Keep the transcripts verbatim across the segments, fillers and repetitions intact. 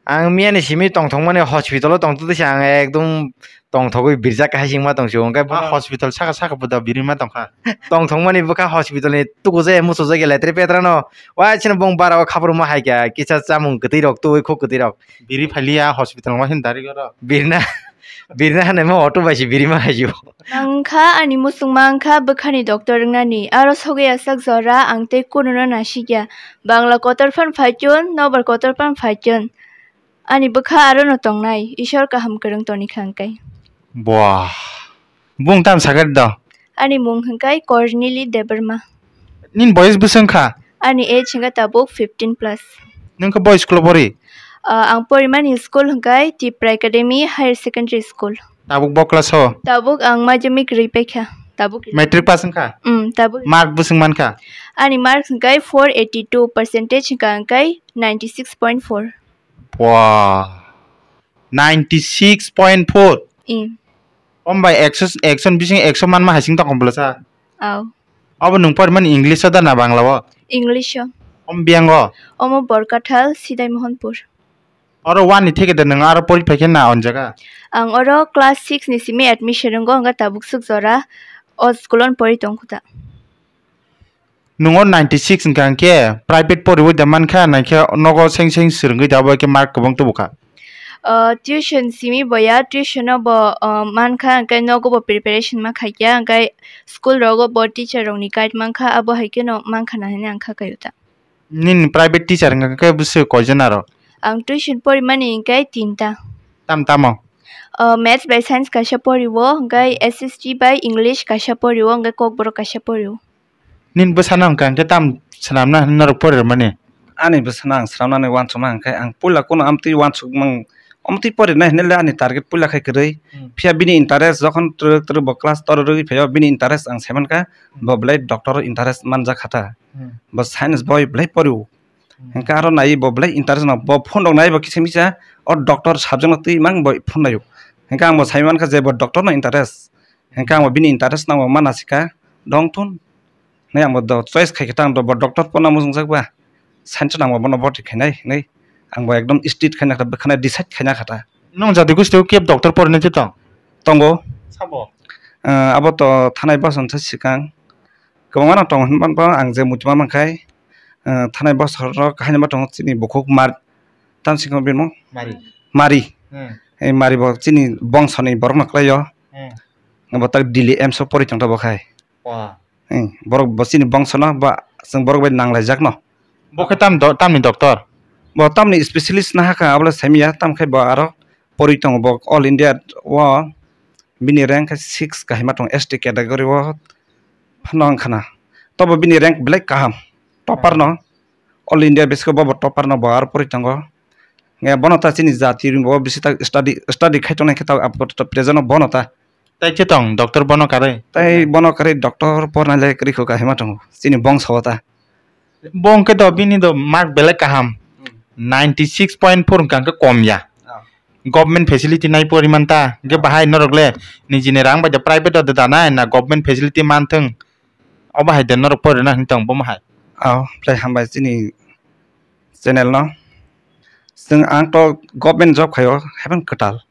Ang miyani simi tongthokmani hospital o tongtwtwi se ang ekdom tongthogwi birjak hai singma tongsi hwnkhe Ah, bono hospital saka saka buda birima tongkha. Tongthokmani bwkha hospital ni tuku je muchuk je letri petra no. Wa chini bong bara o khabruma hai kya kisa chamung kwtwi rok twi khuk kwtwi rok. Biri phaliya hospital ma hin dari goro. Birna birna hanai ma auto bai si birima hai jo. Nangkha ani musung mangkha bwkhani doctor wngnani, aro sogwi aswk jora ang tei kununo nasikya. Bangla kotor phan phaichun, nobar kotor phan phaichun. Ani bwkha arono tongnai, Ishwar kaham kwrwng toni kha hwnkhe. Buah. Bung tam sakar do? Ani mung hwnkhe Kornili Debbarma. Nin boyes bwswng kha? Ani age hwnkhe tabuk fifteen plus. Nung khe boyes school pori? Ah, ang porimani school hwnkhe Tipra Academy Higher Secondary School. Tabuk bo class o? Tabuk ang madhyamik rwi paikha. Tabuk. Matric pass wngkha? Mm, tabuk. Mark bwswng mankha? Ani mark hwnkhe four eighty two percentage hwnkha hwnkhe ninety six point four. Wah. Ninety six point four. Em. Om bai ekso, ekso ni bising ekso manma hai sing tong bwlasa. Aw. Abo nung porimani English o da na Bangla o? English o. Om biyang o? Omo Borkathal, Sidai Mohanpur. Oro one ni theke de nung aro pori phaikhe na on jaga? Ang oro class six ni simi admission wngo, wngkha tabuk swk jora o school o pori tongkhuta. Nungo ninety six wngkha hwnkhe private poriwi da mankha, naikhe nogo seng seng swrwngwi da abo khe mark kwbang tubukha. Ah, tuition simi boya, tuition o bo, ah, mankha, hwnkhe nogo bo preparation ma khaikya, hwnkhe school rogo bo teacher rokni guide mankha, abo hai kheno mankha na hinwi ang kha kaio ta. Nini private teacher wngkha khe bwswk koijon aro? Ang tuition porimani hwnkhe tinta. Tam tamo? Ah, maths bai science kaisa poriwo, hwnkhe S S T bai English kaisa poriwo, hwnkhe Kokborok kaisa poriwo. Nini bwsano hwnkha hwnkhe tam swnamna hwnwi norok pori rwmani? Ani bwsano ang swnamnani uansukma hwnkhe ang puila kunu amtwi uansukmang, amtwi porinai hinwi le ani target puila khai kwrwi. Hmm. Phiya bini interest jokhon twrwk twrwk bo class tor rwgwi phaio, bini interest ang saimankha, hmm, bo belai doctor o interest manjak kha ta. Hmm. Bo science boi belai porio. Hmm. Hwnkhe aro naiwi bo belai interest no, bo phone rok naiwi bo kisa misa o doctor subject no twi mang bo phone naio. Hwnkhe ang bo saimankha je bo doctor no interest. Hwnkhe ang bo bini interest no bo mana sikha dong thun. Hinwi ang bo do-, choice khai khe tang do, bo doctor porna muchungjak ba. Science nang bo bono boti khainai hinwi ang bo ekdom strict khaina kha, bwkhana decide khaina kha ta. Nung jati gusti o kep doctor porinai twi tong? Tongo. Sabo? Ah, abo to thanai bosong sa swkang. Kwbangma no tongo hinba ang je muchima mankhai, ah, thanai bosor o kahaini ma tongo chini bukhuk mar-, tamsiko bini mung? Mari. Mari. Hmm. Ei mari bo chini bongso ni borok no kwlai o. Hmm. Bo tak Delhi A I I M S o pori tong ta bo khai. Wah. Borok bo chini bongsono ba chwng borok bai nanglaijak no. Bo khe tam do-, tamni doctor? Bo tamni specialist na hakha, abole saimya, tam khai bo aro pori tongo, bo All India o bini rank khe six kahima tongo, S T category o phano wngkhana. Tobo bini rank belai kaham, topper no, All India bisiko bo, bo topper no, bo aro pori tongo. Bono ta chini jati bo bisi ta study, study khai tongnai khe ta present o bono ta. Tai khe tong doctor bono karwi? Tai bono karwi doctor pornai le kwrwi kho kahima tongo chini bongso o ta. Bo hwnkhe do bini do mark belai kaham. Hmm. Ninety six point four hwnkha hwnkhe kom ya. Ah. Government facility nai poriman ta. Hwnkhe bahai norok le nijini rang bai de private o de danai na government facility manthwng. Obo hai de norok porina hinwi tong bomo hai. Oh, belai hambai chini channel no. Chwng ang to government job khaio, haiphano kwtal.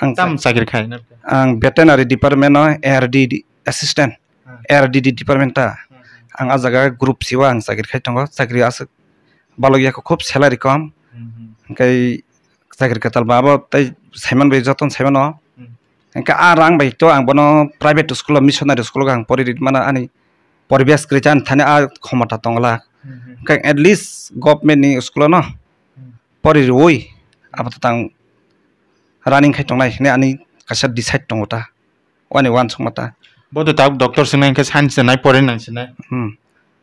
Ang tam chak-, chakri khai na? Ang veterinary department o A R D D assistant, hmm, A R D D department ta. Hmm, hmm. Ang ah jaga group C o ang chakri khai tongo, chakri aswk balok ya khub salary kom. Hmm, hmm. Hwnkhe chakri kwtal ba abo tei saiman bai jotono saiman o. Hmm. Hwnkhe ah rang bai to ang bono private school o, missionary school o ang pori ri mano, ani poribesh kwrwi chan thani ah khomota tongla. Hmm, hmm. Hwnkhe at least government ni school o no, hmm, pori rwi apato tang running khai tongnai hinwi ani kaisa decide tongo ta, ani uansukma ta. Bo to tabuk doctor se nai, hwnkhe science se nai, pore nang se nai. Hmm.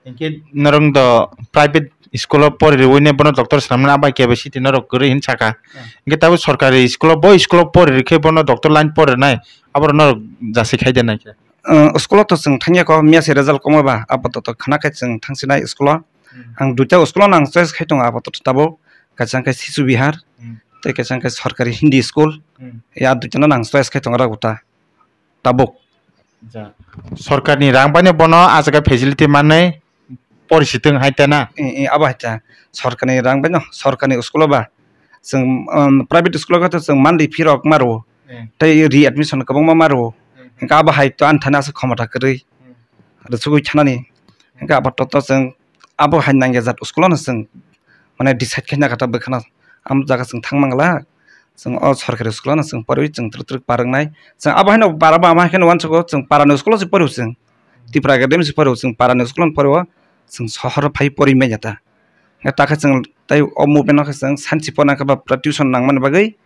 Hwnkhe norok do private school o pori rwui ne bono doctor swnamna bai capacity norok kwrwi hin saka. Hmm. Hwnkhe tabuk sorkari school o, bo school o pori rwkhe bono doctor line pori nai, aboro norok jasi khai de nai khe. Uh, school o to chwng thangya kho, miya se result komo ba, apato to khna khai chwng thangsinai school o. Hmm. Ang duita school o nang choice khai tongo, apato to tabuk kaisa hwnkhe Sisu Bihar, hmm, tei kaisa hwnkhe sorkari Hindi school. Hmm. Ya duita no nang choice khai tongo raguta tabuk. Ja. Sorkarni rang bai no bono ah jaga facility manwi pori si tong hai ta na? Eh, eh, abo hai ta. Sorkarni rang bai no, sorkarni school o ba Chwng, um, private school o khe to chwng monthly fee rok ma rwo. Hmm. Tei readmission kwbangma ma rwo. Hmm. Hwnkhe abo hai to ani thani aswk khomota kwrwi. Hmm. Rwchugwi thanani. Hwnkhe abo to, to chwng abo hai nangya jat school o no chwng mane decide khaina kha ta bwkhano. Am jaga chwng thang mangla. Chwng o sorkari school o no chwng porwi chwng twrwk twrwk parwngnai. Chwng abo haino para ba ama haino uansugo chwng parani school o se porwi chwng. Tipra Academy se porwi chwng parani school o porwi chwng sohor o phai porwi manya ta. Hwnkhe ta khe chwng tei o movement no khe chwng sanchi porna khe ba pura tuition nangmani bagwi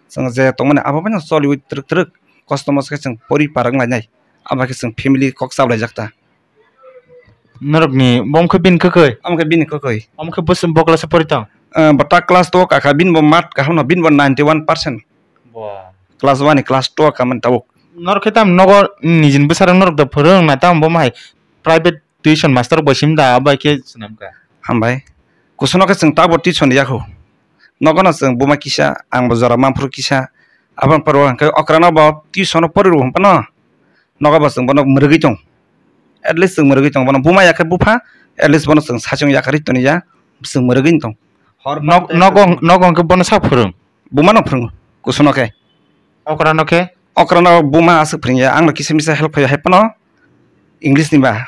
chwng je tongmani abo phano choliwi twrwk twrwk kosto mosto khe chwng porwi parwng lainai. Abo khe chwng family kok chaplaijak ta. Norokni bo wngkha bini kwkhwi? Omo khe bini kwkhwi. Omo khe bwswk bo class o pori tong? Eh, bo ta class two o kakha, bini bo mat kaham no, bini bo ninety one percent. Bo. Class one ni class two o kaman tabuk. Norok khe tam nogo nijini bwsarok norok da phwrwng na, tamo bo mahai private tuition master bai sim da, abo hai khe swnam kha. Hambai. Kusuno khe chwng tabo tuition ya kho. Nogo no chwng buma kisa, ang bo jora mamphuru kisa. Aboni pore hwnkhe okra no bo tuition o pori rw hwn phano. Nogo bo chwng bono mwrwgwi tong. At least chwng mwrwgwi tong. Bono buma ya khe bupha, at least bono chwng sachung yakarwi toni ya, chwng mwrwgwi tong. Hor Nog-, nogo, nogo hwnkhe bono sa phwrwng? Buma no phwrwngo, kusuno khe. Okra no khe? Okra no buma aswk phwrwng ya, ang no kisa misa help khaio hai phano English ni ba.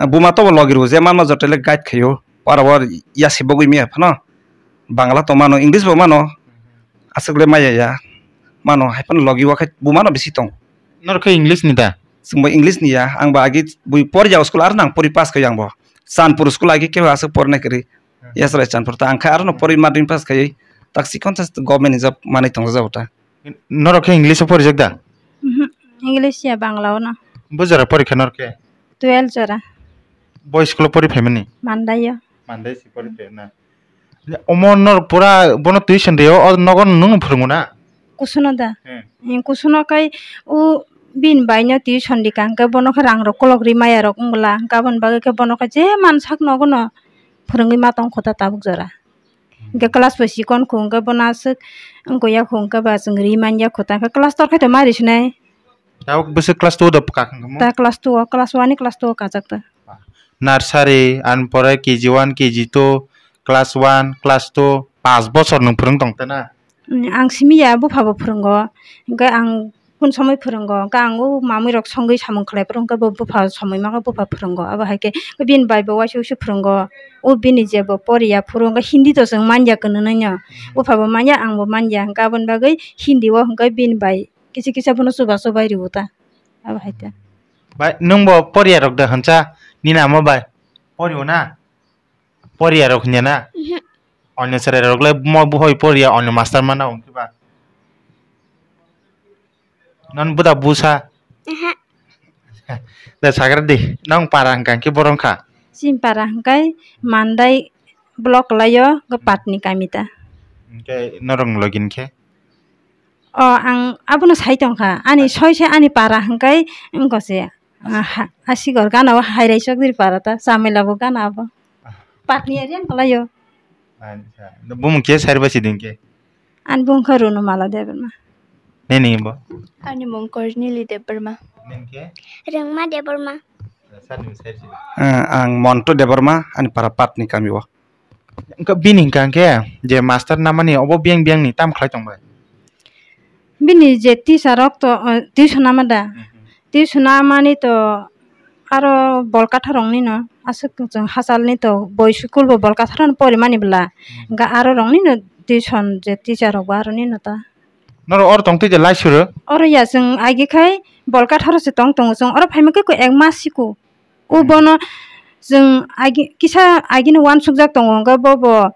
Buma to bo logi rw je mama joto le guide khaio. Para bo yasi bogwi mia phano. Bangla to mano, English bo mano. Aswk le maya ya. Mano hai phano logi o khe buma no bisi tong. Norok khe English ni da? Chwng bo English ni ya, ang bo agi bui por ya school ar nang pori pass khaio ang bo. Chanpur school agi kebo aswk pornai kwrwi. Hmm. Yasrai Chanpur ta ang khe aro no pori madhyamik pass khaio. Tak sikon ta government ni job manwi tong jabo ta. Norok khe English o porijak da? Mhm. English ya Bangla o no. Bo jora pori kha norok khe? Twelve jora. Bo school o pori phaimani? Mandai o. Mandai si pori phai na. Omo norok pura bono tuition rio, o nogo nwng phwrwngo na? Kusuno da? Hmm. Kusuno kai o bini bai no tuition rika hwnkhe bono khe rang rok kolok ri maya rok wng bwla, hwnkhe aboni bagwi khe bono khe je mansak nogo no phwrwngwi ma tong kho ta tabuk jora. Hwnkhe class bo sikon kho hwnkhe bono aswk wngya kho hwnkhe ba chwng ri man ya kho ta, hwnkhe class tor khai to ma ri sinai. Tabuk bwswk class two da kak hwnkhe mo? Ta class two o, class one ni class two o kajak ta. Nursery, ani pore K G one, K G two, class one, class two, paanch bochor nwng phwrwng tong ta na? Mm, ang simi ya, bupha bo phwrwngo. Hwnkhe ang kung somoi phwrwngo, hwnkhe ang o mamui rok songwi samung khlai phuru, hwnkhe bo bupha somoi ma khe bupha phwrwngo. Abo hai khe bini bai bo uaisa uaisa phwrwngo. O bini je bo poriya phuru, hwnkhe Hindi to chwng man ya kwnwi no. Bupha bo man ya, ang bo man ya, hwnkhe aboni bagwi Hindi o hwnkhe bini bai kisa kisa bono chuba chubai rwo ta. Abo hai ta. Bai, nwng bo poriya rok da hwnsa, nini ama bai? Poriwo na? Poriya rok hwnya na? Mhm. Onyo chwrai rok le mo buhoi poriya, onyo master mana wng khe ba? Non buda busa? Aha. Da sagra di, nong para hwnkha khe borok kha? Chini para hwnkhe Mandai block laio, hwnkhe Patni kami ta. Hwnkhe norok login khe? O, ang abono sai tongkha. Ani soi se ani para hwnkhe wngkha se, ah, ha, Asigor gana o Hairai Chokdiri para ta, Chamela bo gana abo. Patni area wngkha laio. Acha. Bumung khe sari bai siding khe? Ani bumung khe Runumala Debbarma. Nini bo? Ani mung Kornili Debbarma. Nini khe? Rengma Debbarma. Sani bo sari siding. Ah, ang Monto Debbarma, ani para Patni kami o. Wngkha bini hwnkha hwnkhe je master namani obo biyang biyang ni tam khlai tong bai? Bini je teacher rok to, eh, tuition nama da? Mhm. Tuition namani to aro Bolkatha rok ni no aswk chwng hachal ni to boi school bo Bolkatha rok no porimani bwla. Mhm. Hwnkhe aro rok ni no tuition je teacher rok bo aro ni no ta. Norok oro tong twi de lai suru? Oro ya, chwng agi khai Bolkatha ro se tong tongo, chwng oro phaima khe ko ek mas siko. O bono chwng agi, kisa agini uansukjak tongo, hwnkhe bo bo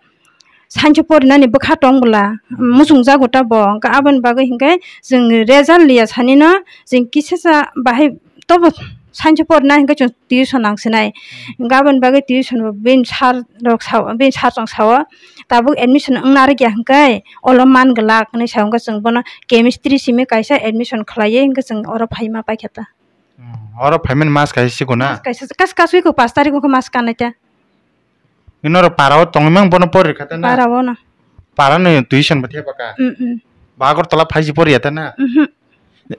science o porinani bwkha tong bwla, muchungjago ta bo, hwnkhe aboni bagwi hwnkhe chwng result liya sanino chwng kisa sa bahai tobo science o porinai hwnkhe chwng tuition nang sinai. Hwnkhe aboni bagwi tuition bo bini sir rok sao, bini sir rok sao, tabuk admission wngna rwkya hwnkhe olo man glak hinwi sao, hwnkhe chwng bono chemistry simi kaisa admission khlaiwi hwnkhe chwng oro phaima paikha ta. Hmm, oro phaimani mas kaisa siko na? Mas kaisa, kas-, kasui ko pash tarikh wngkha mas kanai ta. Norok para o tongwi mang bono pori kha ta na? Para o na. Para ni tuition bo thepha kha? Mm, mm. Ba Agartala phaisi poriya ta na? Mhm.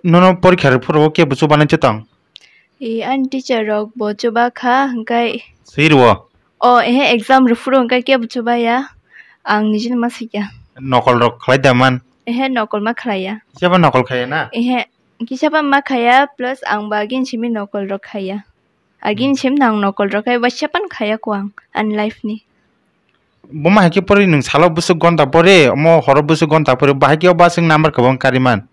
Nono porikha rw phuru kebo chubanai tong? E, ani teacher rok bo chuba kha, hwnkhe. Swi rwo? O, ehe, exam rw phuru hwnkhe kebo chubaya. Ang nijini ma swikha. Nokol rok khlai da man? Ehe, nokol ma khlaiya. Kisa ba nokol khaiya na? Ehe, kisa ba ma khaiya, plus ang ba agin simi nokol rok khaiya. Agin Hmm. sim nang nokol rok khai, waisa pan khaiya ko ang, ani life ni. Bo ma hai khe pori nwng salo bwswk gonta pori, omo horo bwswk gonta pori, bahai khe o bwswk number kwbang kari man?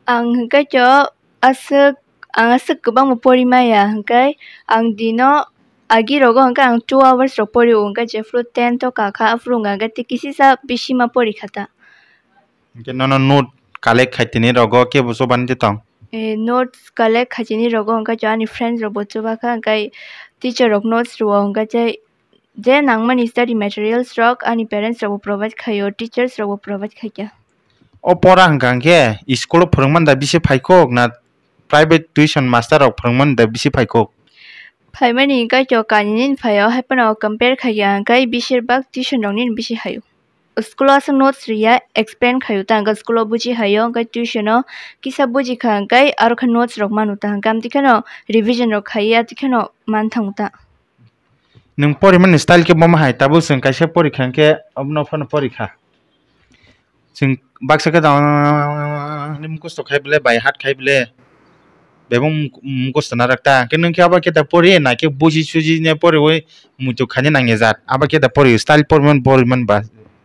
Ang hwnkhe cho aswk, ang aswk kwbangma pori maya, hwnkhe ang dino agi rogo hwnkhe ang two hours rok pori o, hwnkhe jephru ten to kakha, aphuru hwnkhe tei kisisa bisi ma pori kha ta. Hwnkhe nono note collect khai tini rogo kebo chubani de tong? Eh, notes collect khai tini rogo hwnkhe cho ani friends rok bo chuba kha, hwnkhe teacher rok notes rwo, hwnkhe je, je nangmani study materials rok ani parents rok bo provide khaio, teachers rok bo provide khaikha. O pora hwnkha hwnkhe school o phwrwngmani da bisi phaikhok na private tuition master rok phwrwngmani da bisi phaikhok? Phaimani hwnkhe cho kanini phaio, hai phano compare khaikha hwnkhe bisir bak tuition rokni bisi haio. School o aswk notes riya, explain khaio ta, hwnkhe school o buji haio, hwnkhe tuition o kisa buji kha, hwnkhe aro khe notes rok manu ta, hwnkhe amtwi kheno revision rok khaiya, twi kheno man thango ta. Nwng porimani style khe bomo hai, tabuk chwng kaisa porikha hwnkhe obono phano porikha. Chwng baksa khe dang mukhostok khai bole, by heart khai bole, bebak mukhosto narak ta. Hwnkhe nwng khe abo khe da pori, na khe buji suji ne poriwi muitu khaina nangya jat. Abo khe da pori, style poriman, poriman ba.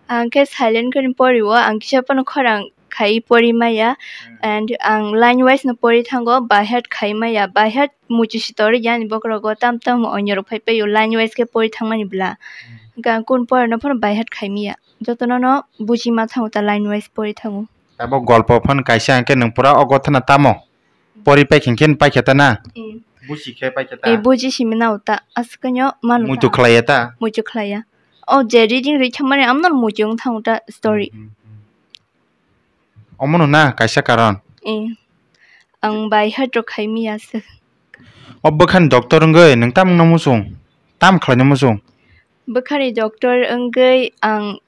Ang khe silent kheno pori o, ang kisa phano khorang khai pori maya, Hmm. And ang line wise no pori thango, by heart khai maya, by heart muitu si tori yani bokhorogo tam tam onyo rok phai paio, line wise khe pori thangmani bwla. Hmm. Hwnkhe ang kun pori no phano by heart khai maya, jotono no buji ma thango ta line wise pori thango. Abo golpo phano kaisa hwnkhe nwng pura o gothana tamo? Pori paikha hwnkhe paikha ta na? Eh. Buji khe paikha ta? Eh, buji simi nao ta, aswkhe no manu ta. Muitu khlaiya ta? Muitu khlaiya. O je reading ri khamani amno muitu wng thango ta story. Hmm, hmm, hmm. Omono na kaisa karon? Eh. Ang by heart rok khai maya se. O bwkhani doctor wngwi nwng tam wngno muchung? Tam khlaina muchung? Bwkhani doctor wngwi ang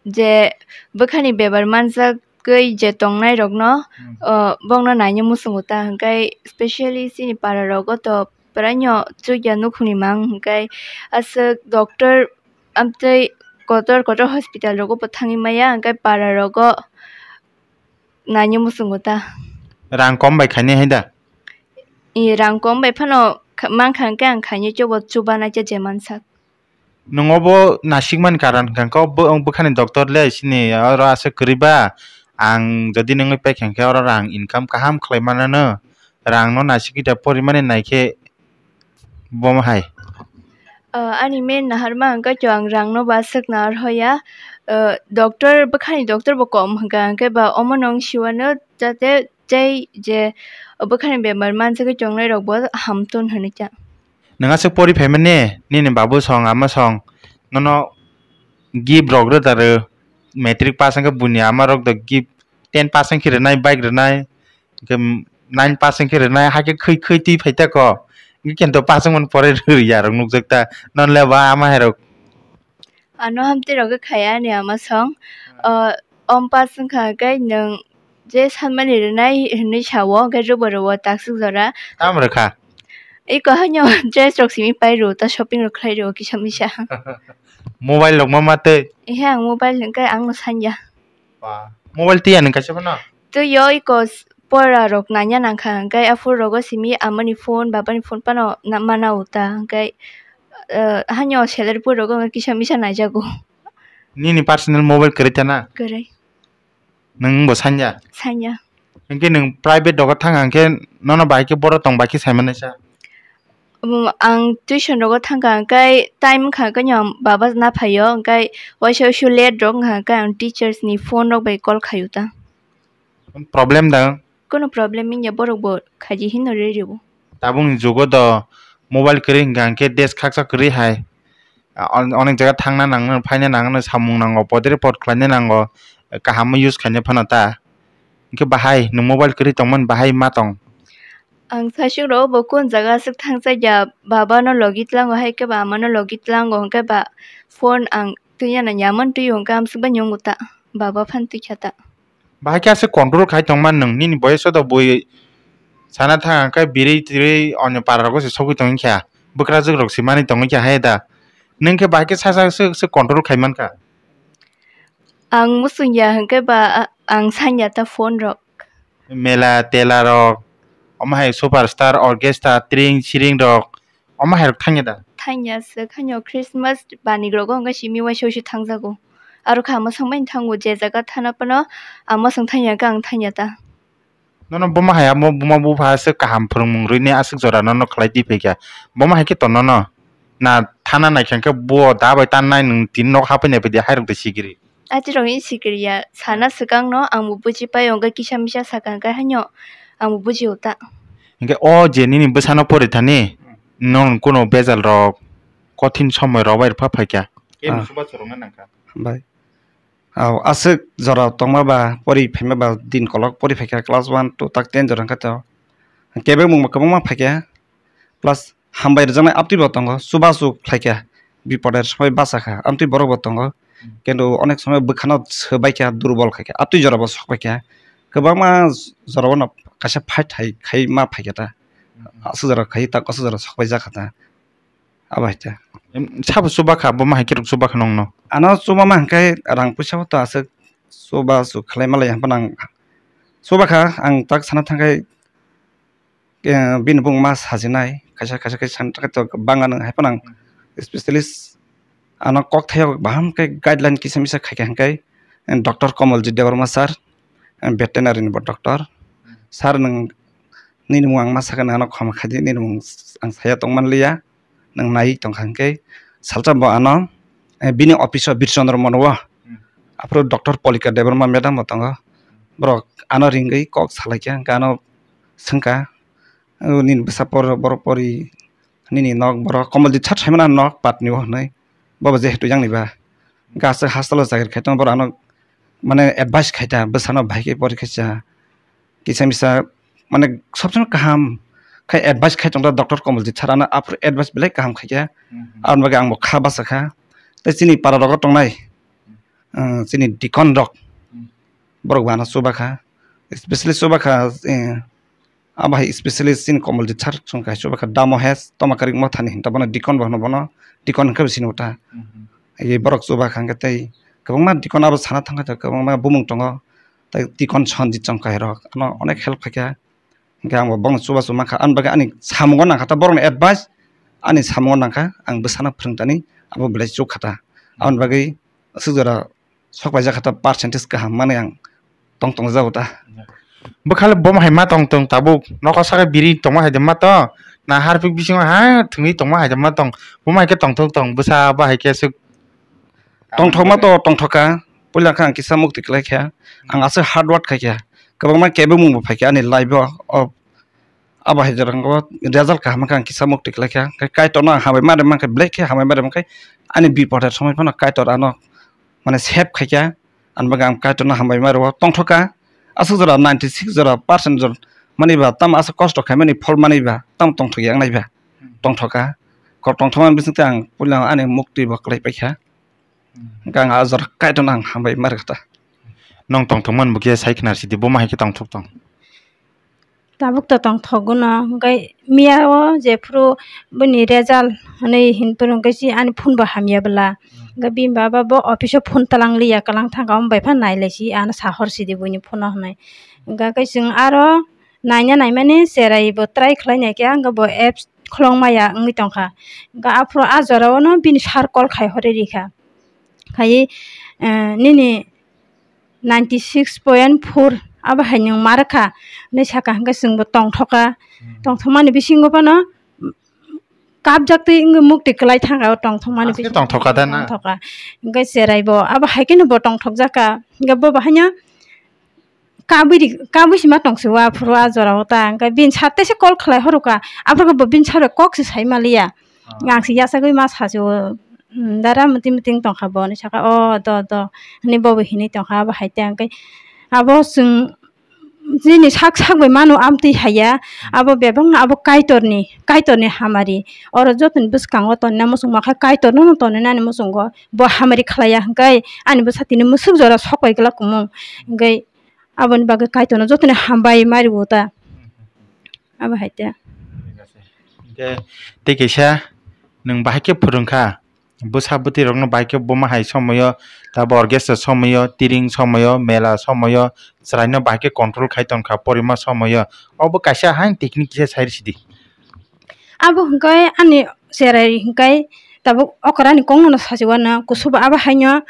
je bwkhani bebar manjagwi je tongnai rokno, Hmm. O, bongno naina muchungo ta, hwnkhe specially chini para rogo to praino chukya nukhungni mang, hwnkhe aswk doctor amtwi kotor kotor hospital rogo bo thangwi maya, hwnkhe para rogo naina muchungo ta. Rang kom bai khainai hai da? I rang kom bai phano kha-, mankha hwnkhe ang khainai chobo chubanai cha je mansak. Nwng obo nasikmani karon hwnkha khe, o bw-, bwkhani doctor le sini oro aswk kwrwi ba, ang jodi nungwi paikha hwnkhe oro rang income kaham khlai mananw, rangno nasikwi da porimani naikhe bomo hai. Ah, ani main naharma hwnkha khe ang rangno bo aswk nahar hoya. Ah, doctor, bwkhani doctor bo kom hwnkha hwnkhe ba omono wng siwano jate tei je bwkhani bemar manjagwi tongnai rok bo hamtun hwnwi kha. Nwng aswk pori phaimani, nini babu song, ama song, nono gift rok rw da rw, matric pass wngkhe buini ama rok da gift, ten pass wngkhe rwnai, bike rwnai, hwnkhe nine pass wngkhe rwnai, haikhe khwi khwi twi phai ta kho, hwnkhe kento pass wngmani pore rw ya rok nukjak ta, non le ba ama hai rok. Ano hamtwi rok khe khaya ani ama song. Hmm. O, om pass wngkha khe nwng je sanmani rwnai hinwi sao, hwnkhe rwbo rwo takswk jora. Tamo rwkha? Iko haino dress rok simi pai rwo, ta shopping rok khlai rwo kisa misa. Mobile rok ma ma twi? Ehe, ang mobile hwnkhe ang no sanya. Ba, mobile twiya nwng kaisa phano? Twiyo, iko s-, pora rok nanya nangkha, hwnkhe aphuru rogo simi amani phone, babani phone phano na-, mana uta, hwnkhe, eh, haino salary pui rogo kisa misa naijago. Nini personal mobile kwrwi ta na? Kwrwi. Nwng bo sanya? Sanya. Hwnkhe nwng private rogo thang hwnkhe nono bahai khe borok tong bai khe sai manaisa? Um, ang tuition rogo thangkha, hwnkhe time wngkha, hwnkhe ang baba na phaio, hwnkhe waisa waisa late rok wngkha, hwnkhe ang teachers ni phone rok bai call khaio ta. Problem da? Kono problem wngya, borok bo khaji hinwi rw rw o. Tabukni jugo do mobile kwrwi hwnkha, hwnkhe desk khaksa kwrwi hai. A, on-, onek jaga thangna nango, phaina nango, samung nango, podre pod khlaina nango, kaham use khaina phano ta. Hwnkhe bahai nwng mobile kwrwi tongmani bahai ma tong? Ang saichung rok bo kun jaga aswk thangjakya, baba no logi tlango hai khe ba ama no logi tlango, hwnkhe ba phone ang twiya na yaman twi hwnkhe amswk bai nungo ta, baba phan twi kha ta. Bahai khe aswk control khai tongma nwng, nini boyoso do bui sana thang khe birwi twrwi onyo para rogo se sogwi tongwi kha, bwkrajwk rok se manwi tongwi kha hai da, nwng khe bahai khe sasa swk swk control khai mankha. Ang muchung ya hwnkhe ba, a-, ang sanya ta phone rok. Mela tela rok, omo hai superstar, orchestra, tring siring rok, omo hai rok thangya da? Thangya swk, haino Christmas bani rok wngkha simi uaisa uaisa thangjago. Aro kha mwsang bai thango je jaga thana phano, ang mwsang thangya khe ang thangya ta. Nono boma hai amo buma bupha aswk kaham phwrwngmung rwini aswk jora nono khlai twi phaikha. Boma hai khe to nono na thana naikha khe bo da bai tannai nwng tini nok hapai nai phaidi hai rok de sigiri. Achi rok ni sikiri ya sana swkang no ang bo buji pai o kisa misa saka hwnkhe haino ang bo buji o ta. Hinkhe o je nini bwsano pori thani nwng kuno bejal rok kothin somoi rok bai rwpha phaikha. Kebo Ah. Chubachu rwna nangkha. Bai. Au, aswk jora tongma ba, pori phaima ba, din kolok pori phaikha class one, two tak ten jora hwnkha to. Kebengmung bo kwbangma phaikha, plus hambai rwjaknai amtwi bo tongo, chubachu khlaikha, bipode somoi bachakha, amtwi borok bo tongo. Kintu onek somoi bwkhano swbaikha, durbol khaikha, amtwi jora bo sokbaikha, kwbangma jora bono kaisa fight hai khai ma phaikha ta. Aswk jora khai ta, aswk jora sokbaijak kha ta. Abo hai khe. Em, sabo chuba kha, bo ma hai khe rok chuba kha nongno? Ano chuba ma hwnkhe rang puisa bo to aswk chuba chu khlai ma lai, hwnphano ang chuba kha, ang tak sana thangkhai, eh, bini bung ma sajinai, kaisa, kaisa khe sana thangkhai to bang ano, haiphano ang specialist ano kok thaio baham khe guideline kisa misa khai kha hwnkhe, eh, Doctor Komoljit Debbarma sir, eh, veterinary ni bo doctor. Sir, nwng nini mung ang ma sakha, nwng ano khoma khaidi, nini mung ang saya tongman liya. Nwng nai tongkha hwnkhe salsa bo ano, eh, bini office o Birchandra Mono o. Hmm. Aphuru Doctor Polika Debbarma madam bo tongo. Borok ano ringwi kok salaikha, hwnkhe ano swngkha, "O nini bwsa por, borok pori, nini nok borok Komoljit sir saimano nok patni o," hwnwi. Bobo jehetu yang ni ba. Hwnkhe aswk hastalo chakri khai tongo, borok ano mane advice khai ta, bwsano bahai khe pori khe cha. Kisa misa mane sob somoi kaham khai advice khai tongda Doctor Komoljit sir ano aphuru advice belai kaham khaikha. Mhm. Aboni bagwi ang bo kha bachakha. Tei chini para rogo tongnai, uh, chini deacon rok, mhm, borok bo ano chuba kha, specially chuba kha, eh, abo hai specially chini Komoljit sir chwng kaisa chuba kha Damo Hes Tomakari Mothani hinta bono deacon bo hwno bono, deacon hwnkhe bo sini uta. Mhm. Agi borok chuba kha hwnkhe tei kwbangma deacon abo sana thangkha tei kwbangma bumung tongo. Tei deacon Sanjit Chongkai rok ano onek help khaikha. Hwnkhe ang bo bono chubachu mankha, ani bagwi ani samungo nangkha ta borokni advice, ani samungo nangkha, ang bwsano phwrwngtani abo belai chukha ta. Aboni bagwi aswk jora sok paijak kha ta percentage kaham manwi ang tong tong jago ta. Bwkhale bomo hai ma tong tong tabuk nogo saka biri tongma hai de ma tong, na harpik bisingo ha thwngwi tongma hai de ma tong, bomo hai khe tongthok tong bwsa ba hai khe aswk. Tongthokma to tongthokha, puila khe ang kisa mukti kwlai kha, ang aswk hard work khai kha, kwbangma kebengmung bo phai kha ani life o, o, abo hai jora result kaham khe ang kisa mukti kwlai kha, khe Kaitorno ang hambai ma rwma khe, belai khe hambai ma rwma khe ani bipode somoi phano Kaitor ano mane save khai kha, ani bagwi ang Kaitorno hambai ma rwo, tongthokha, aswk jora ninety six jora percent jora mani ba, tamo aswk kosto khaimani phol mani ba, tamo tongthok ya wngnai ba, tongthokha, kok tongthokma bising tei ang puila ani mukti bo kwlai pai kha. Hwnkhe ang a jora Kaitorno ang hambai ma rwkha ta. Nwng tongthokmani bo khe sai khna sidi, bo ma hai khe tongthok tong? Tabuk to tongthokgwno, hwnkhe miya o jephuru bini result hwnwi hinphuru hwnkhe si ani phone bo hamya bwla. Hwnkhe bini baba bo office o phone twlang liya, kwlang thangkha, omo bai phano nai lai si, ano sa hor sidi buini phone o hwnwi. Hwnkhe khe chwng aro naina naimani cherai bo try khlai nai khe, hwnkhe bo apps khlong maya wngwi tongkha. Hwnkhe aphuru a jora o no bini sir call khai horwi rikha. Khai, eh, nini ninety six point four abo hai nwng ma rwkha hinwi sakha, hwnkhe chwngbo tongthokha. Hmm. Tongthokmani bisingo phano kapjak twi wngwi mukti kwlai thangkha o tongthokmani bisingo. Tongthokha da na? Tongthokha. Hwnkhe cherai bo abo hai kheno bo tongthokjakha. Hwnkhe bo bahaino kabwi ri-, kabwi sima tongsi o aphuru a jora o ta, hwnkhe bini sir teisa call khlai horokha, aphuru khe bo bini sir bai kok se sai maliya. Ah. Ang se yachagwi ma sa se o, "Dara, muting muting tongkha bo?" hinwi sakha, "O do do," hinwi bo bo hinwi tongkha, abo hai ta hwnkhe abo chwng chini sak sak bai mano amtwi haiya, abo bebakno abo Kaitorni, Kaitorni hamari, oro jotoni bwskango tongna muchungma khe Kaitorno tongna nani muchungo, bo hamari khlaiya hwnkhe ani bwsa tini mwswk jora sok pai glak kumung, hwnkhe Aboni bagwi Kaitorno jotono hambai ma rwo ta. Abo hai ta. Hingke tei kaisa nwng bahai khe phwrwngkha, Bwsa bwtwi rokno bahai khe buma hai somoyo, tabo orchestra somoyo, tiring somoyo, mela somoyo, chwraino bahai khe control khai tongkha porima somoyo. Obo kaisa hain technique kisa sai sidi. Abo hwnkhe ani cherai hwnkhe tabuk okra ni kok no sachi wano kusuba abo haino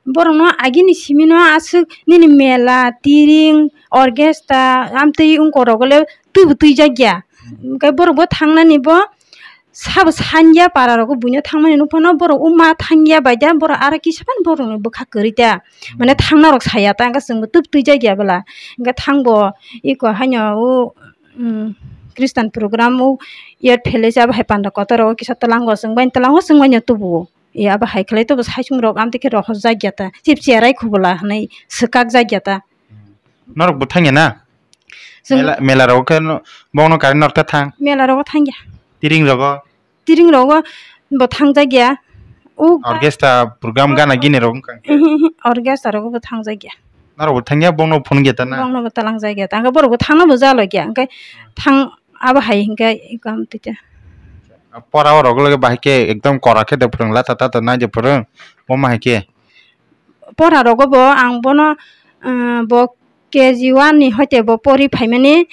borokno agini simi no aswk nini mela, tiring, orchestra, amtwi wngkok rok le twibo twijak ya. Hwnkhe borok bo thangnani bo sabo sanya para rogo buino thangmani nukphano borok o ma thangya bai da borok aro kisa phano borokni bwkha kwrwi ta. Mane thangna rok saya ta hwnkhe chwngbo tub twijak ya bwla. Hwnkhe thangbo iko haino o, um, Christian program o yet phele se abo hai panda kotor rogo kisa twlango chwngbai twlango chwngbai no tubuo. E abo hai khlai tobo saichung rok amtwi khe rohorjak ya ta. Chip cherai khubula hwnwi swkakjak ya ta. Norok bo thangya na? Chwng Mela, mela rogo khe no, bongno kari norok ta thang. Mela rogo thangya. Tiring rogo? Tiring rogo bo thangjak ya. O orchestra program gana gini rok wngkha. Orchestra rogo bo thangjak ya. Norok bo thangya, bongno phunuk ya ta na? Bongno bo talang jak ya ta. Angkhe borok bo thangna bo jalo ya. Angkhe thang abo hai hwnkhe iko amtwi ta. Pora o rogo loge bahai khe ekdom kora khe de phwrwng lata tata nai de phwrwng. Bo ma hai khe. Pora rogo bo ang bono, uh, bo K G one ni hoite bo pori phaimani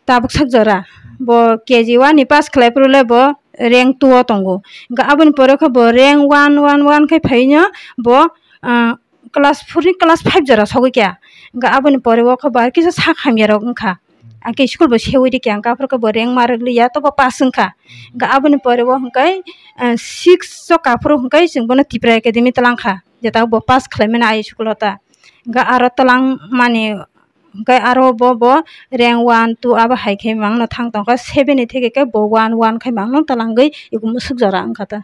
tabuk sak jora. Bo K G one ni pass khlai phuru le bo rank two o tongo. Hwnkhe aboni pore khe bo rank one, one, one khai phaino bo, uh, class four ni class five jora sogwi kha. Hwnkhe aboni pore o khe bo ar kisa sak hamya rok wngkha. Angkhe school bo seui rikha, hwnkhe aphuru khe bo rank ma rwk liya, tobo pass wngkha. Hwnkhe aboni pore o hwnkhe, eh, six o kaphuru hwnkhe chwng bono Tripura Academy twlang kha, jeta bo pass khlaimani I school o ta. Hwnkhe aro twlang mani, hwnkhe aro bo, bo rank one, two abo hai khe mangno thang tongkha, seven ni theke khe bo one, one khai mangno twlangwi ego musuk jora wngkha ta.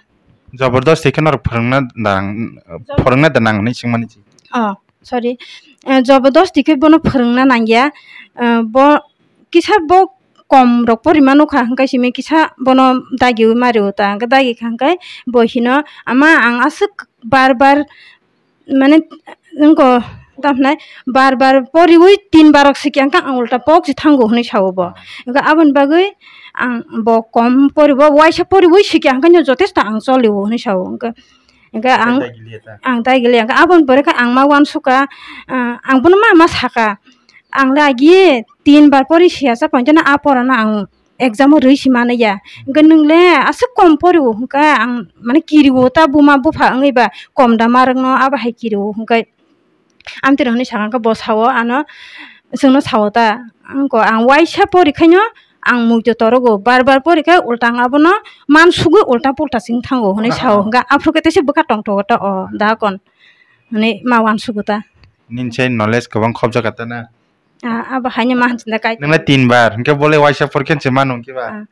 Jabardasti khe norok phwrwngna dang, phwrwngna da nang hinwi swngmani. Oh, sorry. Eh, jabardasti khe bono phwrwngna nangya. Eh, bo kisa bo kom rok porima nukha hwnkhe simi kisa bono dagiwi mario ta. Hwnkhe dagi kha hwnkhe bo hino, "Ama, ang aswk bar bar, mane, wngko, tamo hwnai, bar bar poriwi tin barok sikya hwnkhe ang ulta pok se thango," hwnwi sao bo. Hwnkhe aboni bagwi ang bo kom poribo, waisa poriwi sikya hwnkhe no jotesto ang cholio hwnwi sao. Hwnkhe, hwnkhe ang, ang dai gili ya ta. Ang dai gili ya. Hwnkhe aboni pore khe ang ma uansukha, ah, ang bono ma ma sakha. Ang le agi tin bar pori siya sa pontena a porano ang exam o rwi si mano ya. Hwnkhe nwng le aswk kom poriwo hwnkhe ang mane kiriwo ta buma bupha wngwi ba kom da ma rwkno abo hai kiriwo hwnkhe. Amtwi rok hinwi sakha khe bo sao ano, chwngno sao ta, ang ko ang waisa pori khaino ang muitu torogo, bar bar pori khe ulta ang abono man sugwi ulta pulta sing thango hwnwi sao. Hwnkhe aphuru khe teisa bwkha tongthogo ta o da kon hwnwi ma uansugo ta. Nini se knowledge kwbang khobjak kha ta na? Ah, abo haino ma hanjinda kai. Nwngle tin bar, hwnkhe bole waisa porkhe se mano hwnkhe ba? Ah,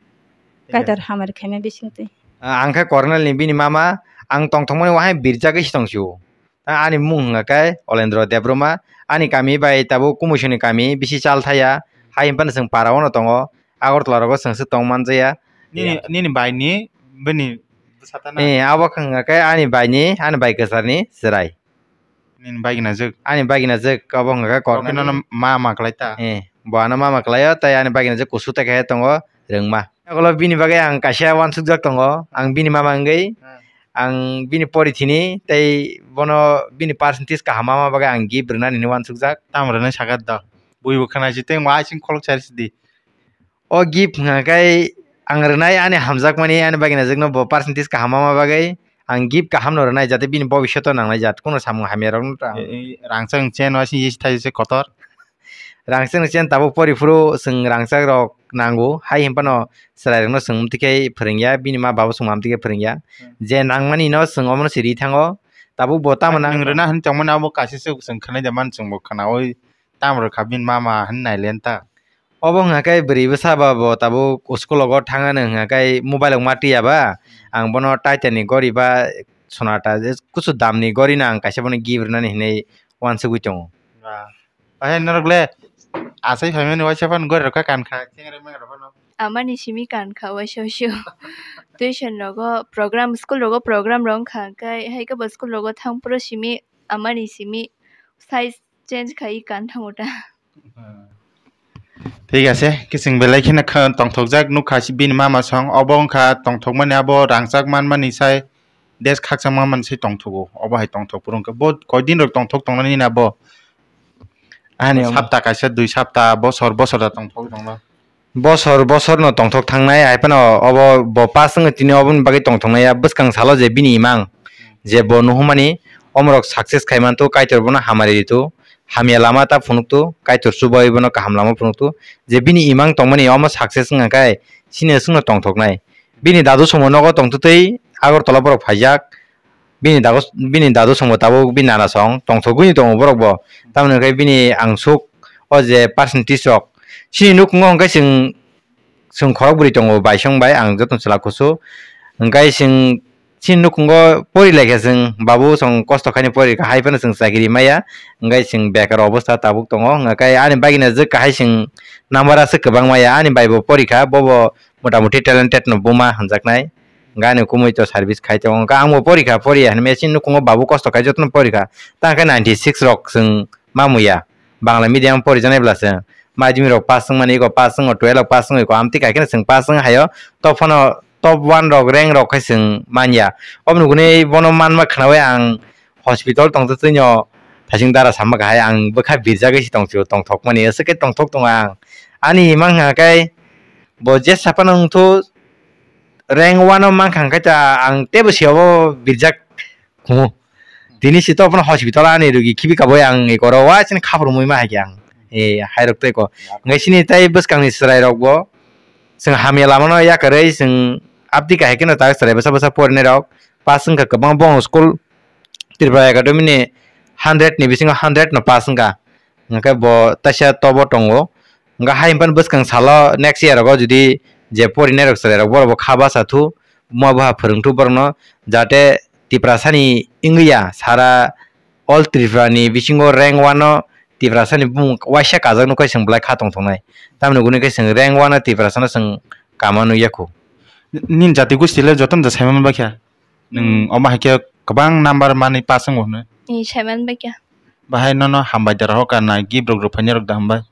kaitor hamari khaima bisingtwi. Ah, ang khe Kornel ni bini mama, ang tongthokmani wahai birjagwi se tongsio. Ah, ani mung hwnga khe Olendro Debroma, ani kami bai tabuk Kumuisoni kami bisi chal thaya, hai hwnphano chwng para ono tongo, Agartala rogo chwng se tong manjaya. Nini, nini bai ni bini bwsa ta na? Eh, abo hwnga khe ani bai ni, ani bai kwchar ni chwrai. Nini bagina jwk. Ani bagina jwk, abo hwnga khe Kornel. Oke, nono ma ma kwlai ta? Eh, bo ano ma ma kwlaio, tei ani bagina jwk kusu ta khe tongo, Rwngma. Ulo bini bagwi ang kaisa uansukjak tongo, ang bini mama wngwi, hmm, ang bini porithini, tei bono bini percentage kaham ma ma bagwi ang gift rwnani hinwi uansukjak. Tamo rwnai sakha do? Buibo khwnaisi tei mo aising kholok chari sidi. O gift hwnka khe ang rwnai ani hamjakmani, ani bagina jwkno bo percentage kaham ma bagwi ang gift kahamno rwnai, jate bini bobisyoto nangnai jat, kuno samung hamya rokno ta. E, e, rangchak chen waising yesi thai se kotor. Rangchak chen tabuk pori phuru chwng rangchak rok nango, hai hwnphano chwrai rokno chwng amtwi khe phwrwngya, bini ma babo chwng amtwi khe phwrwngya. Hmm. Je nangmani no chwng omono se ri thango, tabuk bo tamo nang. Nwng rwna hwn tongmani abo kaisa se chwng khwnai da man chwng bo khwnaui. Tamo rwkha bini mama hwn nai lenta. Obo hwnka khe bwrwi bwsa ba bo tabuk school rogo thangna hwnka khe mobile rok ma twiya ba, ang bono Titan ni gori ba Sonata je kusu dam ni gori no ang kaisa bono gift rwnani hinwi uansugwi tongo. Ba. Bahai norok le asai phaimani waisa phano gori rok kha kankha chengrai mengra phano. Amani simi kankha waisa waisa. Tuition rogo program, school rogo program rok wngkha khe hai khe bo school rogo thang phuru simi amani simi size change khai kan thango ta. Thik ase, kising belai kheno kha-, tongthokjak nukha si bini mama song, obo wngkha tongthokmani abo rangchak manmani sai Des khakchangma manwi se tongthogo, obo hai tongthok phuru hwnkhe bo koidin rok tongthok tongnani na bo? Ani sapta kaisa, dui sapta, bosor, bosor da tongthok tongla. Bosor, bosor no tongthok thangnai, hai phano obo bo pass wngwi tini oboni bagwi tongthoknai ya, bwskang salo je bini imang, je bo nuhumani omorok success khai mantu, Kaitor bono hamari ritu, hamya lama ta phunuktu, Kaitor chubai bono kaham lama phunuktu, je bini imang tongmani omo success wngkha khai, chini swngno tongthoknai. Bini dadu somo nogo tongtwtwi Agartala borok phaijak. Bini dago, bini dadu songbo tabuk bini nana song tongthogwi tongo borok bo. Tamoni hwnkhe bini angsuk o je percentage rok chini nukhungo hwnkhe chwng, chwng khorok bwrwi tongo baisong bai ang jotono chwla kusu. Hwnkhe chwng chini nukhungo pori laikha chwng, babu chwng kosto khaini pori kha, hai phano chwng chakiri maya, hwnkhe chwng bekar obostha tabuk tongo. Hwnkhe ani bagina jwk kahai chwng number aswk kwbang maya, ani bai bo pori kha, bobo motamuti talented no buma hwnjaknai. Gani kumui to service khai tongo. Hwnkhe ang bo pori kha, pori ya hinwi machine nukhungo babu kosto khai jotono pori kha. Tang khe ninety six rok chwng ma muya. Bangla medium pori janai bwla se. Madhyamik rok pass wngmani eko pass wngo, twelve rok pass wngo eko amtwi kai kheno chwng pass wng hayo. Top phano top one rok rank rok khai chwng manya. Oboni hwnwi bono manma khwnawi ang hospital tongtwtwino thaising dara sama kahai ang bwkha birjagwi se tongthokmani aswk khe tongthok tongo ang. Ani imang hwnkha khe bo jesa phano wngthu rank one o mankha hwnkhe ta ang teibo se obo birjak kumu. Tini sito phano hospital ani rugi khibi kabui ang ekoro wa chini khapur mui ma haikhe ang. E hairok tei ko. Ngai sini tai bwskangni chwrai rok bo. Chwng hamya lamano yakarwi chwng abdi kahai kheno ta chwrai bwsa bwsa porinai rok. Pass wngkha kwbang bong school Tripura Academy ni hundred ni bisingo hundred no pass wngkha. Hwnkhe bo taisa tobo tongo. Hwnkhe hai hwnphano bwskang salo next year rogo jodi je porinai rok chwrai rok borok bo kha basa thu, buma buha phwrwng thu borokno, jate Tiprasani wngwi ya sara all Tripura ni bisingo rank one o Tiprasani bumung waisa kajak nukhe chwng belai kha tongthoknai. Tamoni hwnwi khe chwng rank one o Tiprasano chwng kama nukya khu. Nini jati gosti le jotono da saimano bakha. Nwng omo hai khe kwbang number manwi pass wngo hwnwi. Ee, saiman bai kha. Bahai nono hambai da rohor ka na gift rok rwphainai rok da hambai.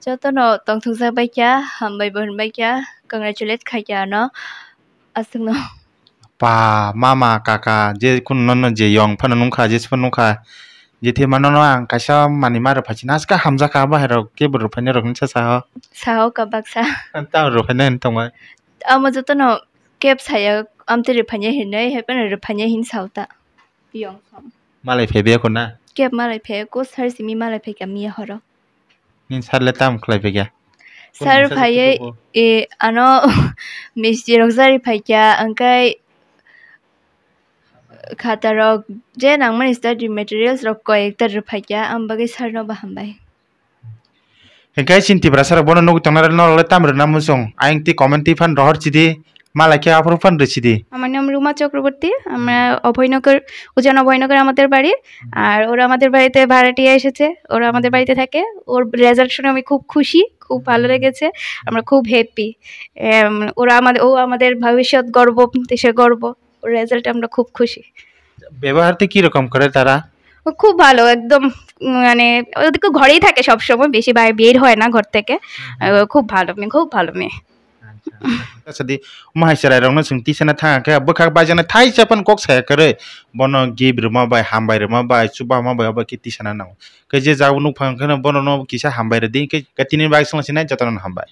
Jotono tongthokjak bai kha, hambai bo hwnbai kha, congratulate khai kha ano aswkno. Pa, mama, kaka, je kunu nono je yong phano nungkha, jesa phano nungkha, je thema nono ang kaisa manwi ma rwphai china aska hamjakha bahai rok gift rwphainai rok hinsa sao. Sao ka baksa. Tamo rwphainai hinwi tongbai. Amo jotono kep saya amtwi rwphainai hinwi, hai phano rwphainai hinwi sao ta. Yong sam. Malai phaibai kho na? Kep malai phai ko, sir simi malai phai ka miya horo. Nin sir le tam khlai phai kha? Sir phaiye, e, ano misti rok jari phai kha, angkai khata rok je nangmani study materials rok koi ekta rwphai kha, ang bagwi sir no bo hambai. Hingke chini Tiprasa rok bono nugwi tongnai rok norok le tam rwna muchung? Ayang twi comment twi phan rohor chidi, malai khe aphuru phan rw chidi. আমার নাম রুমা চক্রবর্তী। আমরা অভয়নগর, উজান অভয়নগর আমাদের বাড়ি। আর ওরা আমাদের বাড়িতে ভাড়াটিয়া এসেছে, ওরা আমাদের বাড়িতে থাকে। ওর রেজাল্ট শুনে আমি খুব খুশি, খুব ভালো লেগেছে। আমরা খুব হ্যাপি। ওরা আমাদের, ও আমাদের ভবিষ্যৎ গর্ব, দেশের গর্ব। ওর রেজাল্টে আমরা খুব খুশি। ব্যবহার তো কি রকম করে তারা? ও খুব ভালো, একদম, উম, মানে, ও তো ঘরেই থাকে সবসময়, বেশি বাইরে বের হয় না ঘর থেকে। হুম, হুম। ও খুব ভালো মেয়ে, খুব ভালো মেয়ে। Acha, acha, di, omo hai chwrai rokno chwng tisana thang khe, bwkhak bai jana thai chapan kok saya kwrwi, bono gift rwma bai, hambai rwma bai, chuba ma bai, obo khe tisana nango. Khe je jago nuk phang kheno bono no kisa hambai rwdi, khe, khe tini bai swng sinai jotono hambai.